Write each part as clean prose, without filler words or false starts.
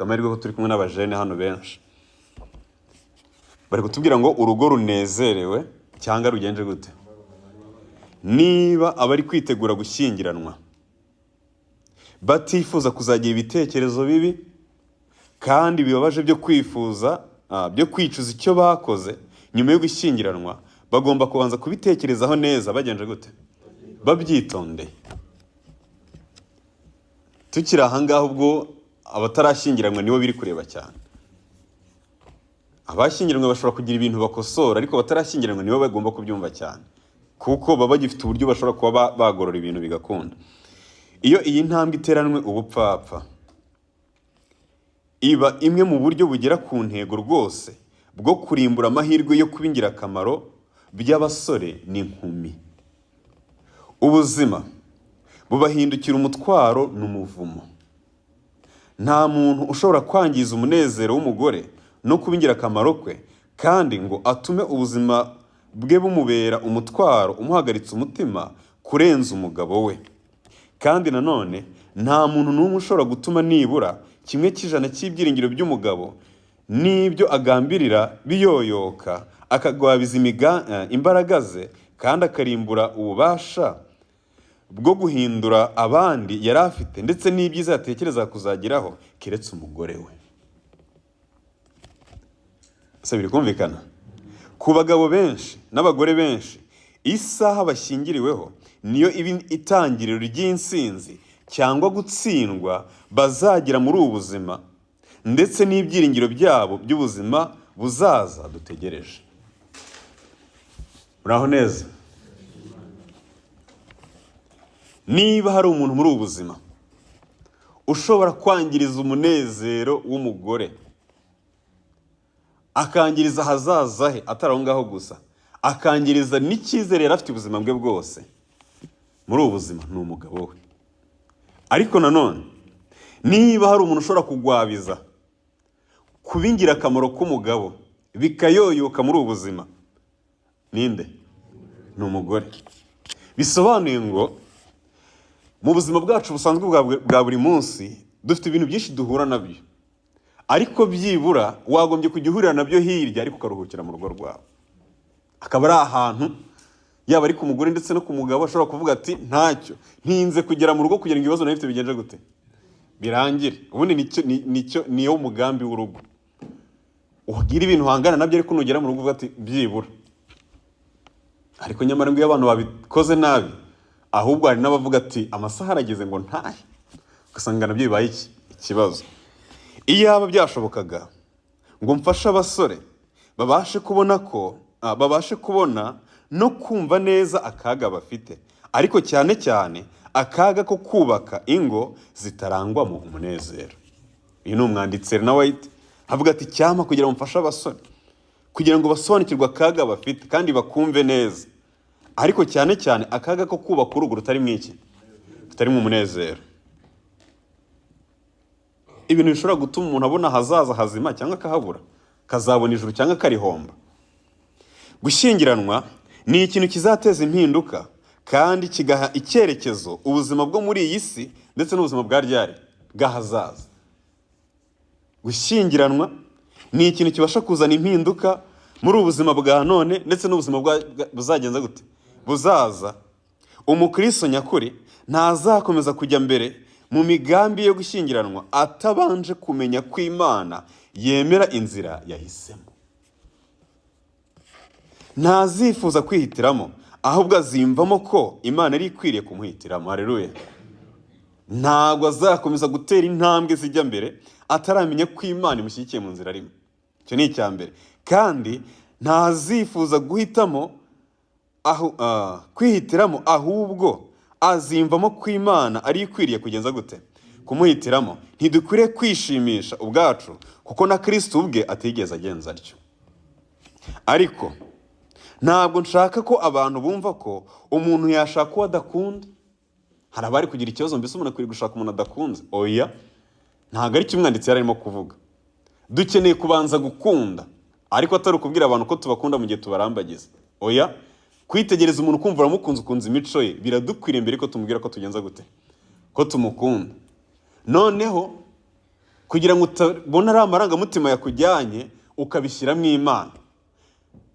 Amahirwe ko turi kumwe n'abajene hano benshi. Bari kutubwira ngo urugo runezerewe cyangwa rugenje gute? Niba abari kwitegura gushyingiranwa batifuza kuzagira ibitekerezo bibi kandi bibabaje byo kwifuza, byo kwicuza icyo bakoze nyuma yo gushyingiranwa, bagomba kubanza kubitekerezaho neza. Bagenje gute? Babyitondeye. Tukiri ahangaha, ubwo abatarashyingiranwa nibo biri kureba cyane. Abashyingiranywe bashobora kugira ibintu bakosora, ariko abatarashyingiranwa nibo bagomba kubyumva cyane, kuko baba bagifite uburyo bashobora kuba bagorora ibintu bigakunda. Iyo iyi ntambwe iteranwe ubupfapfa, iba imwe mu buryo bugera ku ntego rwose bwo kurimbura amahirwe yo kuba ingirakamaro by'abasore n'inkumi. Ubuzima bubahindukira umutwaro n'umuvumo. Nta muntu ushobora kwangiza umunezero w'umugore no kuba ingirakamaro kwe, kandi ngo atume ubuzima bwe bumubera umutwaro umuhagaritse umutima kurenza umugabo we. Kandi nanone nta muntu n'umwe ushobora gutuma nibura 1% cy'ibyiringiro by'umugabo n'ibyo agambirira biyoyoka, akagwabiza imbaraga ze kandi akarimbura ububasha bwo guhindura abandi yari afite ndetse n'ibyiza yatekereza kuzageraho, keretse umugore we. Ese biri kumvikana? Ku bagabo benshi n'abagore benshi, isaha bashyingiriweho niyo iba itangiriro ry'insinzi cyangwa gutsindwa bazagira muri ubu buzima ndetse n'ibyiringiro byabo by'ubuzima buzaza dutegereje. Muraho neza. Niba hari umuntu muri ubu buzima ushobora kwangiriza umunezero w'umugore, akangiriza ahazaza he, atari aho ngaho gusa, akangiriza n'icyizere yari afite ubuzima bwe bwose muri ubu buzima, ni umugabo we. Ariko nanone niba hari umuntu ushobora kugwabiza kuba ingirakamaro k'umugabo bikayoyoka muri ubu buzima, ninde? Ni umugore. Bisobanuye ngo mu buzima bwacu busanzwe bwa buri munsi dufite ibintu byinshi duhura nabyo, ariko byibura wagombye kujya uhurira nabyo hirya, ariko ukaruhukira mu rugo rwawe, akaba ari ahantu yaba ari ku mugore ndetse no ku mugabo ashobora kuvuga ati: "Ntacyo ntinze kugera mu rugo kugira ngo ibibazo nari bifite bigenze gute? Birangire." Ubundi nicyo niyo mugambi w'urugo. Ugira ibintu uhangana nabyo, ariko nugera mu rugo uvuga ati: "Byibura." Ariko nyamara ngo iyo abantu babikoze nabi, ahubwo hari n'abavuga ati: "Amasaha arageze ngo ntahe," ugasanga nabyo bibaye iki? Ikibazo. Iyaba byashobokaga ngo mfashe abasore babashe kubona no kumva neza akaga bafite, ariko cyane cyane akaga ko kubaka ingo zitarangwamo umunezero. Uyu ni umwanditsi Ellen White, avuga ati: "Cyampa kugira ngo mfashe abasore kugira ngo basobanukirwe akaga bafite kandi bakumve neza, ariko cyane cyane akaga ko kubaka urugo rutarimo iki? Rutarimo umunezero." Ibintu bishobora gutuma umuntu abona ahazaza hazima cyangwa akahabura, akazabona ijuru cyangwa akarihomba. Gushyingiranwa ni ikintu kizateza impinduka kandi kigaha icyerekezo ubuzima bwo muri iyi si ndetse n'ubuzima bwa ryari? Bw'ahazaza. Gushyingiranwa ni ikintu kibasha kuzana impinduka muri ubu buzima bwa none ndetse n'ubuzima buzagenza gute? Buzaza. Umukristo nyakuri ntazakomeza kujya mbere mu migambi yo gushyingiranwa atabanje kumenya ko Imana yemera inzira yahisemo. Ntazifuza kwihitiramo, ahubwo aziyumvamo ko Imana ari ikwiriye kumuhitiramo. Hareruya! Ntabwo azakomeza gutera intambwe zijya mbere ataramenya ko Imana imushyigikiye mu nzira arimo. Icyo ni icya mbere. Kandi ntazifuza guhitamo aho, kwihitiramo, ahubwo aziyumvamo ko Imana ari ikwiriye kugenza gute? Kumuhitiramo. Ntidukwiriye kwishimisha ubwacu, kuko na Kristo ubwe atigeze agenza atyo. Ariko ntabwo nshaka ko abantu bumva ko umuntu yashaka uwo adakunda. Hari abari kugira ikibazo: mbese umuntu akwiriye gushaka umuntu adakunze? Oya, ntabwo ari cyo umwanditsi yari arimo kuvuga. Dukeneye kubanza gukunda, ariko atari ukubwira abantu ko tubakunda mu gihe tubarambagiza. Oya, kwitegereza umuntu ukumva uramukunze, ukunze imico ye, biradukwiriye mbere ko tumubwira ko tugenza gute? Ko tumukunda. Noneho Kugira ngo utabona ari amarangamutima yakujyanye ukabishyiramo Imana.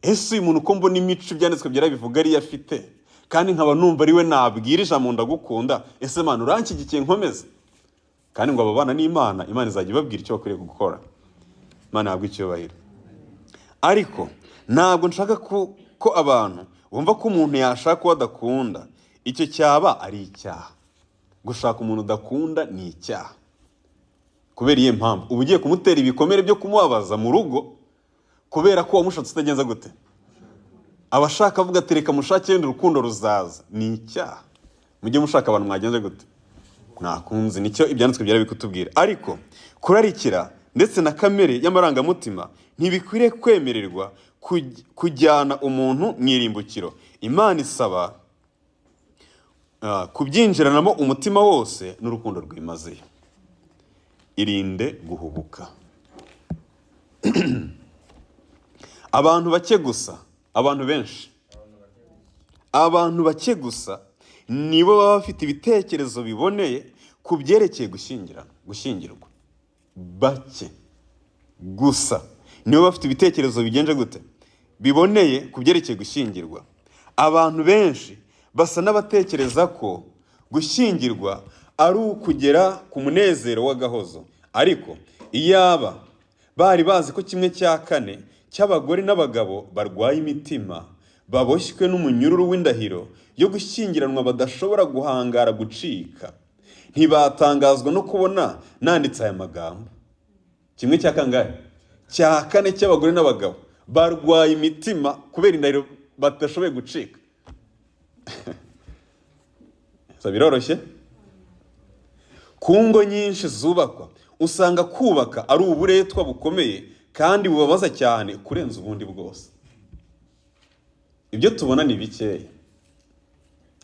Ese uyu muntu uko mbona imico ibyanditswe byera bivuga ariyo afite, kandi nkaba numva ari we nabwira ijambo ndagukunda, ese Mana uranshyigikiye nkomeze? Kandi ngo ababana n'Imana, Imana izajya ibabwira icyo bakwiriye gukora. Imana ihabwe icyubahiro. Ariko ntabwo nshaka ko abantu bumva ko umuntu yashaka uwo adakunda. Icyo cyaba ari icyaha. Gushaka umuntu udakunda ni icyaha. Kubera iyo mpamvu uba ugiye kumutera ibikomere byo kumubabaza mu rugo, kubera ko wamushatse utagenza gute. Abashaka avuga ati reka mushake wenda urukundo ruzaza, ni icyaha. Mujye mushaka abantu mwagenze gute, mwakunze. Nicyo ibyanditswe byera bikutubwira. Ariko kurarikira ndetse na kamere y'amarangamutima ntibikwiriye kwemererwa kujyana umuntu mu irimbukiro. Imana isaba kubyinjiranamo umutima wose n'urukundo rwimazeyo. Irinde guhubuka. Abantu bake gusa, abantu benshi, abantu bake gusa nibo baba bafite ibitekerezo biboneye ku byerekeye gushyingirwa. Bake gusa nibo bafite ibitekerezo bigenje gute, biboneye ku byerekeye gushyingirwa. Abantu benshi basa n'abatekereza ko gushyingirwa ari ukugera ku munezero w'agahozo. Ariko iyaba bari bazi ko 1/4 cy'abagore n'abagabo barwaye imitima, baboshywe n'umunyururu w'indahiro yo gushyingiranwa badashobora guhangara gucika, ntibatangazwa no kubona nanditse aya magambo. Kimwe cya kangahe? Cya kane cy'abagore n'abagabo barwaye imitima kubera indahiro badashoboye gucika. Biroroshye. Ku ngo nyinshi zubakwa usanga kubaka ari uburetwa bukomeye kandi bubabaza cyane kurenza ubundi bwose. Ibyo tubona ni bikeya,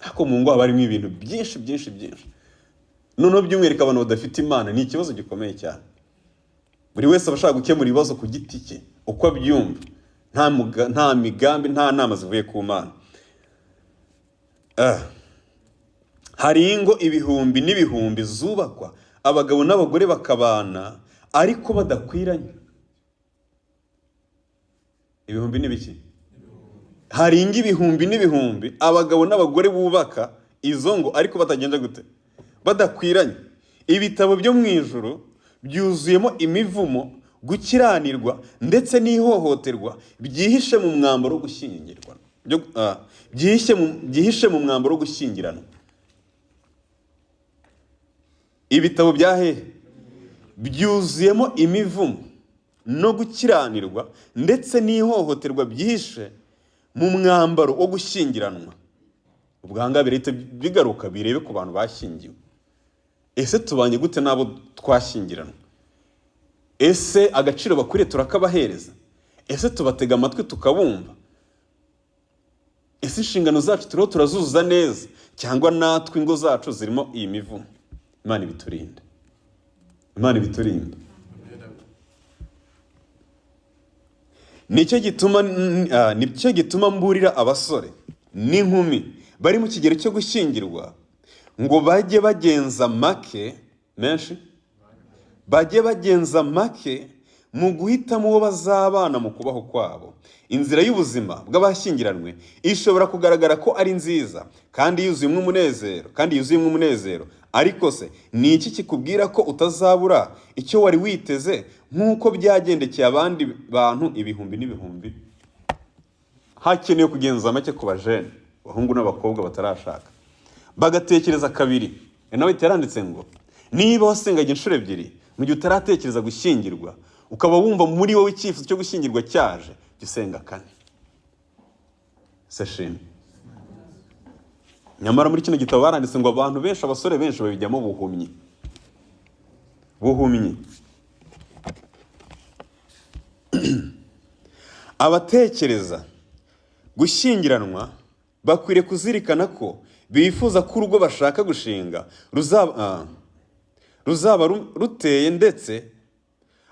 ariko mu ngo haba harimo ibintu byinshi byinshi byinshi. Noneho by'umwihariko abantu badafite Imana ni ikibazo gikomeye cyane. Buri wese aba ashaka gukemura ibibazo ku giti cye uko abyumva, nta migambi, nta nama zivuye ku Mana. Hari ingo ibihumbi n'ibihumbi zubakwa, abagabo n'abagore bakabana ariko badakwiranye. Ibihumbi n'ibiki? Hari ingo ibihumbi n'ibihumbi abagabo n'abagore bubaka izo ngo ariko batagenza gute, badakwiranye. Ibitabo byo mu ijuru byuzuyemo imivumo, gukiranirwa ndetse n'ihohoterwa byihishe mu mwambaro wo gushyingirwa, byihishe mu mwambaro wo gushyingiranwa. Ibitabo bya hehe byuzuyemo imivumo no gukiranirwa ndetse n'ihohoterwa byihishe mu mwambaro wo gushyingiranwa. Ubwanga birahita bigaruka birebe ku bantu bashyingiwe. Ese tubanye gute n'abo twashyingiranwa? Ese agaciro bakwiriye turakabahereza? Ese tubatega amatwi tukabumva? Ese inshingano zacu turiho turazuzuza neza, cyangwa natwe ingo zacu zirimo iyi mivumo? Imana ibiturinde, Imana ibiturinde. Nicyo gituma mburira abasore n'inkumi bari mu kigero cyo gushyingirwa ngo bajye bagenza make menshi, bajye bagenza make mu guhitamo uwo bazabana mu kubaho kwabo. Inzira y'ubuzima bw'abashyingiranwe ishobora kugaragara ko ari nziza kandi yuzuyemo umunezero, ariko se ni iki kikubwira ko utazabura icyo wari witeze nk'uko byagendekeye abandi bantu ibihumbi n'ibihumbi? Hakenewe kugenza make ku bajene, abahungu n'abakobwa batarashaka, bagatekereza kabiri. Nawe yaranditse ngo niba wasengaga inshuro ebyiri mu gihe utaratekereza gushyingirwa, ukaba wumva muri wowe icyifuzo cyo gushyingirwa cyaje, jya usenga kane. Seshimi. Nyamara muri kino gitabo baranditse ngo abantu benshi, abasore benshi babijyamo buhumyi. Buhumyi. Abatekereza gushyingiranwa bakwiriye kuzirikana ko bifuza ko urugo bashaka gushinga ruzaba ruteye, ndetse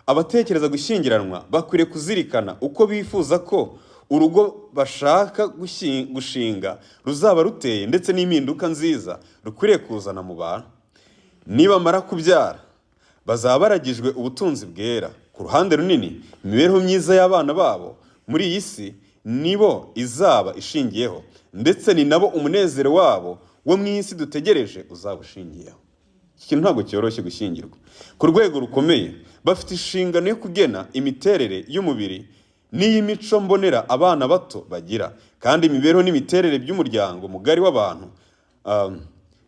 abatekereza gushyingiranwa bakwiriye kuzirikana uko bifuza ko urugo bashaka gushinga ruzaba ruteye, ndetse n'impinduka nziza rukwiriye kuzana mu bantu. Nibamara kubyara Bazaba baragijwe ubutunzi bwera. Ku ruhande runini, imibereho myiza y'abana babo muri iyi si nibo izaba ishingiyeho, ndetse ni nabo umunezero wabo wo mu isi dutegereje uzaba ushingiyeho. Iki kintu ntabwo cyoroshye, gushyingirwa. Ku rwego rukomeye, bafite inshingano yo kugena imiterere y'umubiri n'iy'imico mbonera abana bato bagira, kandi imibereho n'imiterere by'umuryango mugari w'abantu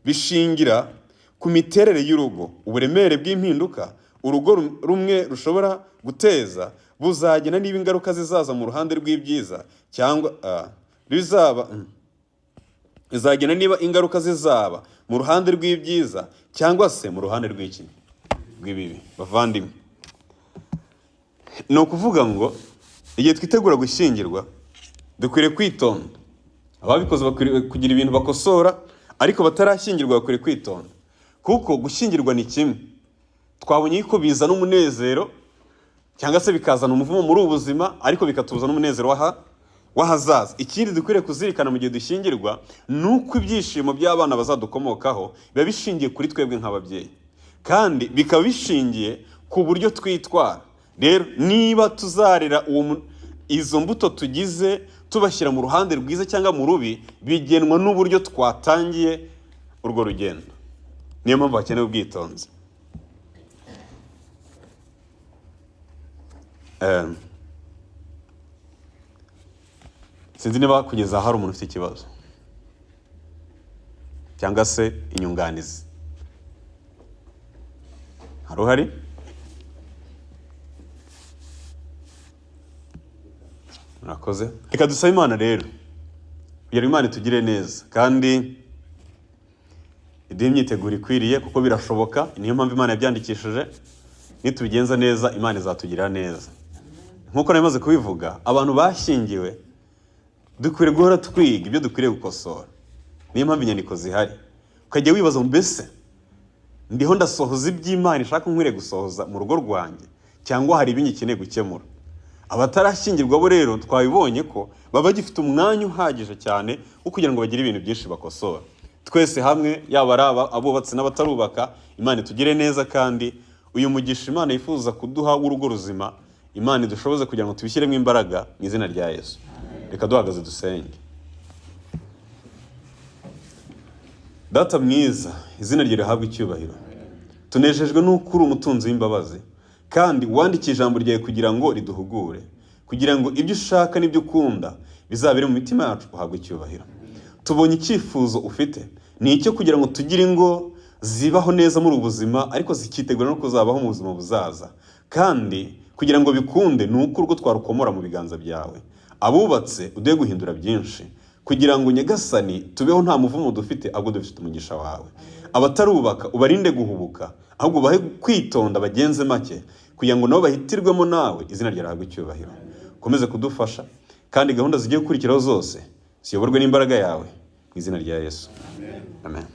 bishingira ku miterere y'urugo. Uburemere bw'impinduka urugo rumwe rushobora guteza buzagena niba ingaruka zizaza mu ruhande rw'ibyiza cyangwa bizaba bizagena niba ingaruka zizaba mu ruhande rw'ibyiza cyangwa se mu ruhande rw'iki? Rw'ibibi. Bavandimwe, ni ukuvuga ngo igihe twitegura gushyingirwa dukwiriye kwitonda. Ababikoze bakwiriye kugira ibintu bakosora, ariko batarashyingirwa bakwiriye kwitonda, kuko gushyingirwa ni kimwe twabonye ko bizana umunezero cyangwa se bikazana umuvumo muri ubu buzima, ariko bikatubuza n'umunezero w'ahazaza. Ikindi dukwiriye kuzirikana mu gihe dushyingirwa ni uko ibyishimo by'abana bazadukomokaho biba bishingiye kuri twebwe nk'ababyeyi, kandi bikaba bishingiye ku buryo twitwara. Rero niba tuzarera izo mbuto tugize tubashyira mu ruhande rwiza cyangwa mu rubi, bigenwa n'uburyo twatangiye urwo rugendo. Niyo mpamvu hakenewe ubwitonzi. Sinzi niba kugeza aha hari umuntu ufite ikibazo cyangwa se inyunganizi. Hari uhari? Murakoze. Reka dusabe Imana rero kugira ngo Imana itugire neza kandi iduhe imyiteguro ikwiriye, kuko birashoboka. Niyo mpamvu Imana yabyandikishije. Nitubigenza neza, Imana izatugirira neza. Nk'uko nari maze kubivuga, abantu bashyingiwe dukwiriye guhora twiga ibyo dukwiriye gukosora. Niyo mpamvu inyandiko zihari. Ukajya wibaza ngo mbese ndiho ndasohoza iby'Imana ishaka nkwiriye gusohoza mu rugo rwanjye, cyangwa hari ibindi nkeneye gukemura? Abatarashyingirwa bo rero twabibonye ko baba bagifite umwanya uhagije cyane wo kugira ngo bagire ibintu byinshi bakosora. Twese hamwe, yaba ari abubatsi n'abatarubaka, Imana itugire neza, kandi uyu mugisha Imana yifuza kuduha w'urugo ruzima, Imana idushoboze kugira ngo tubishyiremo imbaraga mu izina rya Yesu. Reka duhagaze dusenge. Data mwiza, izina rye rihabwe icyubahiro. Tunejejwe n'uko uri umutunzi w'imbabazi, kandi wandikiye ijambo ryawe kugira ngo riduhugure, kugira ngo ibyo ushaka n'ibyo ukunda bizabere mu mitima yacu, uhabwe icyubahiro. Tubonye icyifuzo ufite ni icyo kugira ngo tugire ingo zibaho neza muri ubu buzima, ariko zikitegura no kuzabaho mu buzima buzaza. Kandi kugira ngo bikunde ni uko urwo twarukomora mu biganza byawe. Abubatse uduhe guhindura byinshi kugira ngo Nyagasani tubeho nta muvumo dufite, ahubwo dufite umugisha wawe. Abatarubaka ubarinde guhubuka, ahubwo ubahe kwitonda bagenze make, kugira ngo nabo bahitirwemo nawe, izina ryawe rihabwe icyubahiro. Ukomeze kudufasha, kandi gahunda zigiye gukurikiraho zose ziyoborwe n'imbaraga yawe, mu izina rya Yesu. Amen.